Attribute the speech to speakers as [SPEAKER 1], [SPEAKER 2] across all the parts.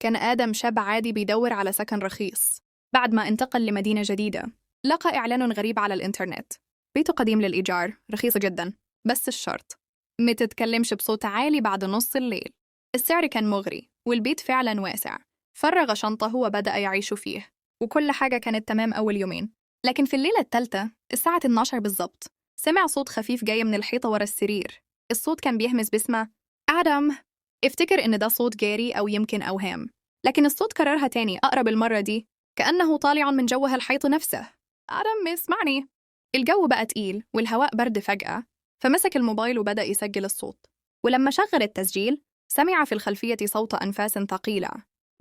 [SPEAKER 1] كان آدم شاب عادي بيدور على سكن رخيص. بعد ما انتقل لمدينة جديدة لقى إعلان غريب على الإنترنت: بيت قديم للإيجار، رخيص جدا، بس الشرط ما تتكلمش بصوت عالي بعد نص الليل. السعر كان مغري والبيت فعلا واسع. فرغ شنطه وبدأ يعيش فيه، وكل حاجة كانت تمام أول يومين. لكن في الليلة الثالثة الساعة 12 بالظبط سمع صوت خفيف جاي من الحيطة ورا السرير. الصوت كان بيهمس باسمه: آدم. افتكر إن ده صوت جاري أو يمكن أوهام، لكن الصوت كررها تاني، أقرب المرة دي، كأنه طالع من جوه الحيط نفسه: آدم، اسمعني. الجو بقى تقيل والهواء برد فجأة، فمسك الموبايل وبدأ يسجل الصوت. ولما شغل التسجيل سمع في الخلفية صوت أنفاس ثقيلة،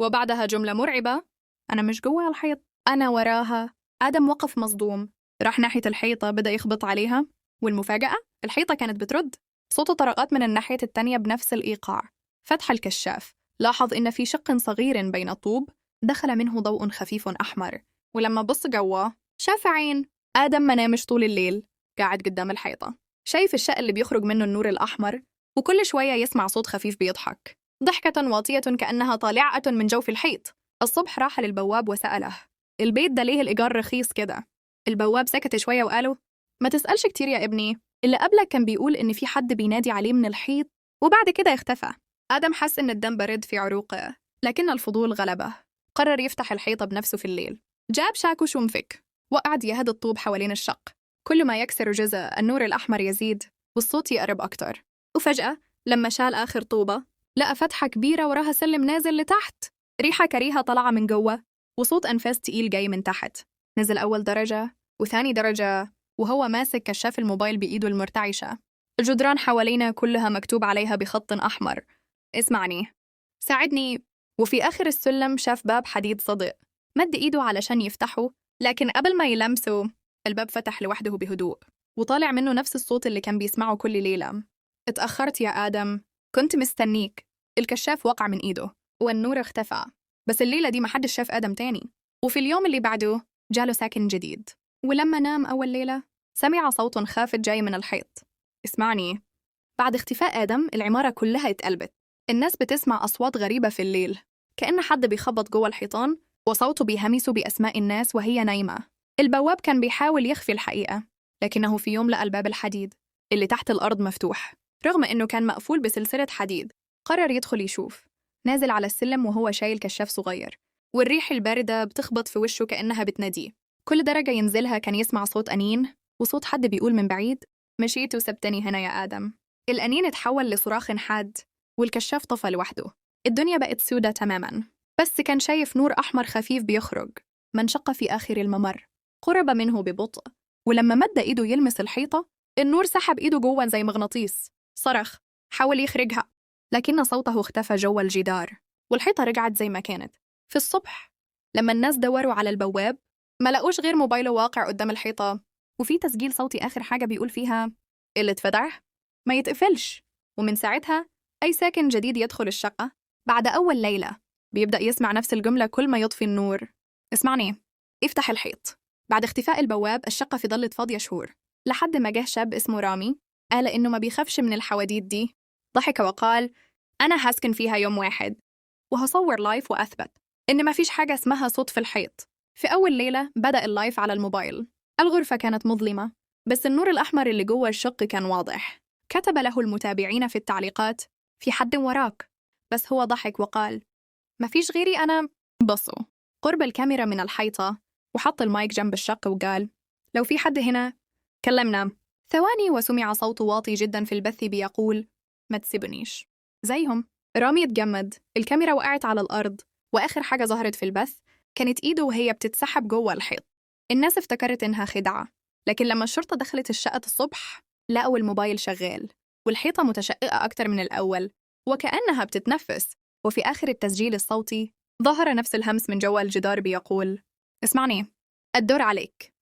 [SPEAKER 1] وبعدها جملة مرعبة: أنا مش جوه الحيط، أنا وراها. آدم وقف مصدوم، راح ناحية الحيطة، بدأ يخبط عليها، والمفاجأة الحيطة كانت بترد صوت طرقات من الناحية التانية بنفس الإيقاع. فتح الكشاف، لاحظ إن في شق صغير بين الطوب دخل منه ضوء خفيف أحمر، ولما بص جواه شاف عين. آدم ما نامش طول الليل، قاعد قدام الحيطة شايف الشق اللي بيخرج منه النور الأحمر، وكل شوية يسمع صوت خفيف بيضحك ضحكة واطية كأنها طالعة من جوف الحيط. الصبح راح للبواب وسأله: البيت ده ليه الإيجار رخيص كده؟ البواب سكت شوية وقاله: ما تسألش كتير يا ابني، اللي قبلك كان بيقول إن في حد بينادي عليه من الحيط وبعد كده اختفى. آدم حس إن الدم برد في عروقه، لكن الفضول غلبه. قرر يفتح الحيطة بنفسه في الليل. جاب شاكوش ومفك وقعد يهد الطوب حوالين الشق. كل ما يكسر جزء النور الأحمر يزيد والصوت يقرب أكتر. وفجأة لما شال آخر طوبة لقى فتحة كبيرة وراها سلم نازل لتحت، ريحة كريهة طالعة من جوه وصوت أنفاس تقيل جاي من تحت. نزل أول درجة وثاني درجة وهو ماسك كشاف الموبايل بإيده المرتعشة. الجدران حوالينا كلها مكتوب عليها بخط أحمر: اسمعني، ساعدني. وفي آخر السلم شاف باب حديد صدئ، مد إيده علشان يفتحه، لكن قبل ما يلمسه الباب فتح لوحده بهدوء، وطالع منه نفس الصوت اللي كان بيسمعه كل ليلة: اتأخرت يا آدم، كنت مستنيك. الكشاف وقع من إيده والنور اختفى. بس الليلة دي محدش شاف آدم تاني. وفي اليوم اللي بعده جاله ساكن جديد، ولما نام أول ليلة سمع صوت خافت جاي من الحيط: اسمعني. بعد اختفاء آدم العمارة كلها اتقلبت. الناس بتسمع أصوات غريبة في الليل، كأن حد بيخبط جوه الحيطان، وصوته بيهمس بأسماء الناس وهي نايمة. البواب كان بيحاول يخفي الحقيقة، لكنه في يوم لقى الباب الحديد اللي تحت الأرض مفتوح رغم إنه كان مقفول بسلسلة حديد. قرر يدخل يشوف. نازل على السلم وهو شايل كشاف صغير، والريح الباردة بتخبط في وشه كأنها بتناديه. كل درجة ينزلها كان يسمع صوت أنين وصوت حد بيقول من بعيد: مشيت وسبتني هنا يا آدم. الأنين اتحول لصراخ حاد، والكشاف طفى لوحده. الدنيا بقت سودة تماما، بس كان شايف نور أحمر خفيف بيخرج من شق في آخر الممر. قرب منه ببطء، ولما مد إيده يلمس الحيطة النور سحب إيده جوه زي مغناطيس. صرخ، حاول يخرجها، لكن صوته اختفى جوه الجدار، والحيطة رجعت زي ما كانت. في الصبح لما الناس دوروا على البواب ما لقوش غير موبايله واقع قدام الحيطة، وفي تسجيل صوتي آخر حاجة بيقول فيها: اللي اتفتح ما يتقفلش. ومن ساعتها أي ساكن جديد يدخل الشقة بعد أول ليلة بيبدأ يسمع نفس الجملة كل ما يطفي النور: اسمعني، افتح الحيط. بعد اختفاء البواب الشقة فضلت فاضية شهور، لحد ما جه شاب اسمه رامي، قال إنه ما بيخافش من الحواديت دي. ضحك وقال: أنا هسكن فيها يوم واحد وهصور live وأثبت إن ما فيش حاجة اسمها صوت في الحيط. في أول ليلة بدأ ال live على الموبايل. الغرفة كانت مظلمة، بس النور الأحمر اللي جوه الشق كان واضح. كتب له المتابعين في التعليقات: في حد وراك. بس هو ضحك وقال: ما فيش غيري أنا. بصوا. قرب الكاميرا من الحيطة وحط المايك جنب الشق وقال: لو في حد هنا كلمنا. ثواني وسمع صوت واطي جدا في البث بيقول: ما تسيبنيش زيهم. رامي اتجمد، الكاميرا وقعت على الأرض، وآخر حاجة ظهرت في البث كانت إيده وهي بتتسحب جوه الحيط. الناس افتكرت إنها خدعة، لكن لما الشرطة دخلت الشقة الصبح لقوا الموبايل شغال والحيطة متشققة أكتر من الأول وكأنها بتتنفس. وفي آخر التسجيل الصوتي ظهر نفس الهمس من جوه الجدار بيقول: اسمعني، الدور عليك.